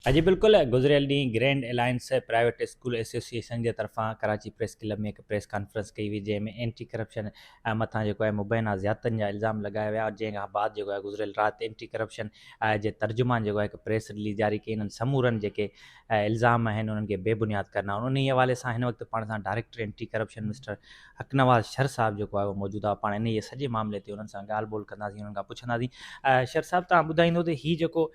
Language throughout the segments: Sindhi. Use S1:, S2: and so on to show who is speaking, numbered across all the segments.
S1: جي بلڪل گذريل ڏينهن grand alliance private school association جي طرفان ڪراچي پريس ڪلب ۾ هڪ پريس ڪانفرنس ڪئي وئي جنهن ۾ اينٽي ڪرپشن مٿان جيڪو آهي مبينا زيادتين جا الزام لڳايا ويا جنهن کان بعد جيڪو آهي گذريل رات اينٽي ڪرپشن جي ترجمان جيڪو آهي هڪ پريس رليز جاري ڪئي انهن سمورن جيڪي الزام آهن انهن کي بي بنياد ڪرڻا انهي حوالي سان هن وقت پاڻ سان director anti corruption mister Haq Nawaz Shar صاحب جيڪو آهي اهو موجود آهي پاڻ انهي سڄي معاملي تي انهن سان ڳالهه ٻولهه ڪنداسين انهن کان پڇنداسين شر صاحب توهان ٻڌائيندو ته هي جيڪو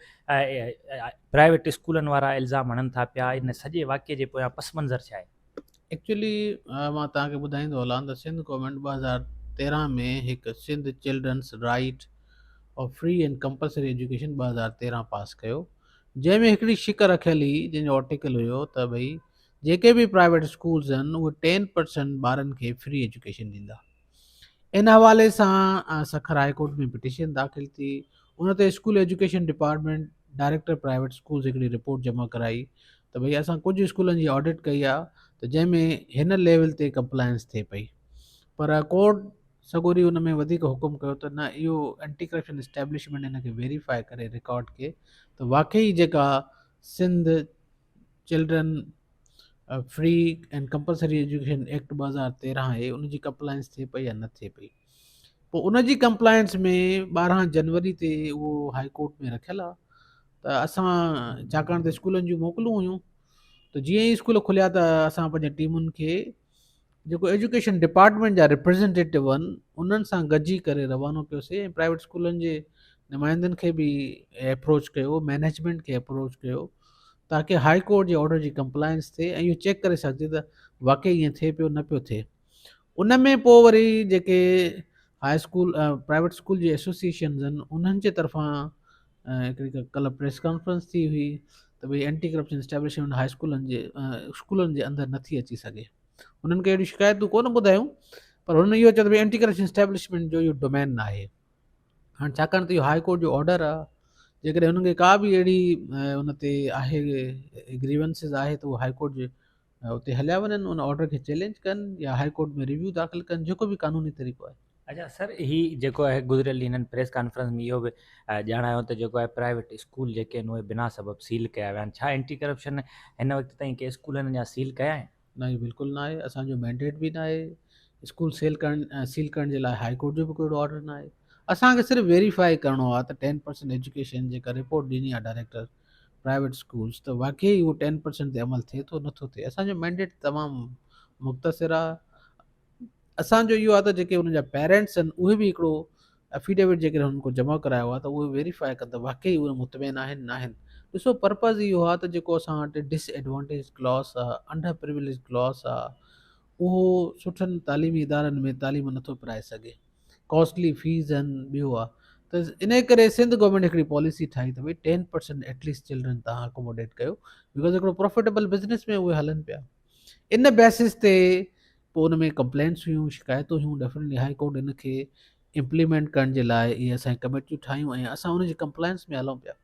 S1: پرائيويٽ اسڪولن وارا الزام هڻن ٿا پيا ان سڄي واقعي جي پويان پس منظر ڇا آهي؟
S2: ايڪچولي مان توهان کي ٻڌائيندو هلان ته سنڌ گورنمينٽ 2013 ۾ هڪ Sindh children's right of free and compulsory education 2013 pass ڪيو جنهن ۾ هڪڙي شق رکيل هئي جنهن جو آرٽيڪل هيو ته ڀئي جيڪي به پرائيويٽ اسڪولز آهن اهي 10% ٻارن کي فري ايجوڪيشن ڏيندا. ان حوالي سان سکر هاء ڪورٽ ۾ پٽيشن داخل ٿي ان تي school education department director private schools هڪڙي رپورٽ جمع ڪرائي ته ڀئي اسان ڪجهه اسڪولن جي آڊٽ ڪئي آهي ته جنهن ۾ هن ليول تي ڪمپلائنس ٿئي پئي پر ڪورٽ سڳوري ان ۾ وڌيڪ حڪم ڪيو ته نه اهو اينٽي ڪرپشن اسٽيبلشمينٽ ان کي ويريفائي ڪري رڪارڊ کي ته واقعي جيڪا Sindh children free and compulsory education act 2013 آهي ان جي ڪمپلائنس ٿئي پئي يا نه ٿئي پئي پوء ان جي ڪمپلائنس ۾ 12 جنوري تي اهو هائي ڪورٽ ۾ رکيل آهي ته اسان ڇاڪاڻ ته اسڪولن جون موڪلون هيون ته جيئن ئي اسڪول کليا ته اسان پنهنجي ٽيمن کي جيڪو ايجوڪيشن ڊپارٽمينٽ جا ريپريزنٽيٽو آهن انهن سان گڏجي ڪري روانو ڪيوسي ۽ پرائيويٽ اسڪولن جي نمائندن کي به اپروچ ڪيو مئنيجمينٽ کي اپروچ ڪيو تاڪه هائي ڪورٽ جي آرڊر جي ڪمپلائنس ٿئي ۽ اهو چيڪ ڪري سگهجي ته واقعي ائين ٿئي پيو نه پيو ٿئي ان ۾ پوء وري جيڪي هاء اسڪول پرائيويٽ اسڪول جي ايسوسيئيشنز آهن انهن جي طرفان هڪڙي ڪلهه پريس ڪانفرنس ٿي هئي ته ڀئي اينٽي ڪرپشن اسٽيبلشمينٽ هاء اسڪولن جي اسڪولن جي اندر نٿي اچي سگهي هنن کي اهڙيون شڪايتون ڪونه ٻڌايون پر هنن اهو چيو ته ڀئي اينٽي ڪرپشن اسٽيبلشمينٽ جو اهو ڊومين نه آهي هاڻي ڇاڪاڻ ته اهو هاء ڪورٽ جو آرڊر آهي جيڪڏهن هنن کي ڪا به اهڙي ان تي آهي گريونسز آهي ته اهو هاء ڪورٽ جي اتي هليا وڃن ان آرڊر کي چئلينج ڪن يا هاء ڪورٽ ۾ ريويو داخل ڪن جيڪو به قانوني طريقو آهي.
S1: اچا سر هي جيڪو آهي گذريل ڏينهن هنن پريس ڪانفرنس ۾ اهو به ڄاڻايو ته جيڪو آهي پرائيويٽ اسڪول جيڪي آهن اهي بنا سبب سيل ڪيا ويا آهن ڇا اينٽي ڪرپشن هن وقت تائين ڪي اسڪول اڃا سيل ڪيا آهن؟
S2: نه اهو بلڪل نه آهي اسان جو مينڊيٽ به نه آهي اسڪول سيل ڪرڻ سيل ڪرڻ جي لاء هاء ڪورٽ جو به ڪو اهڙو آرڊر نه آهي اسان کي صرف ويريفائي ڪرڻو آهي ته 10% ايجوڪيشن جيڪا رپورٽ ڏني آهي ڊائريڪٽر پرائيويٽ اسڪولز ته واقعي اهو 10% تي عمل ٿئي ٿو نٿو ٿئي اسان جو مينڊيٽ تمام مختصر آهي اسان جو اهو آهي ته جيڪي انهن جا پيرنٽس آهن اهي به هڪڙو افيڊيوٽ جيڪڏهن هنن کو جمع ڪرايو آهي ته اهي ويريفائي ڪن ته واقعي اهي مطمئن آهن نه آهن ڏسو پرپز اهو آهي ته جيڪو اسان وٽ ڊس ايڊوانٽيج ڪلاس آهي انڊر پريوليج ڪلاس آهي اهو سٺن تعليمي ادارن ۾ تعليم نٿو پرائي سگهي ڪاسٽلي فيز آهن ٻيو آهي ته ان ڪري سنڌ گورنمينٽ هڪڙي پاليسي ٺاهي ته ڀئي 10% ايٽليسٽ چلڊرن تان اڪوموڊيٽ ڪيو because هڪڙو پروفيٽيبل بزنس ۾ اهي هلن پيا ان بيسس تي پوء ان ۾ ڪمپلينٽس هيون شڪايتون هيون ڊيفنيٽلي هائي ڪورٽ ان کي امپليمينٽ ڪرڻ جي لاء اهي اسان ڪميٽيون ٺاهيون ۽ اسان ان جي ڪمپلائنس ۾ هلون پيا.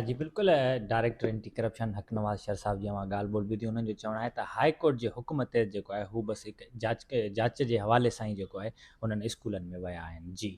S1: جي بلڪل director anti corruption Haq Nawaz Shar صاحب جي اوهان ڳالهه ٻولهه ٻڌي انهن جو چوڻ آهي ته هاء ڪورٽ جي حڪم تحت جيڪو آهي هو بس هڪ جاچ جاچ جي حوالي سان ئي جيڪو آهي انهن اسڪولن ۾ ويا آهن جي.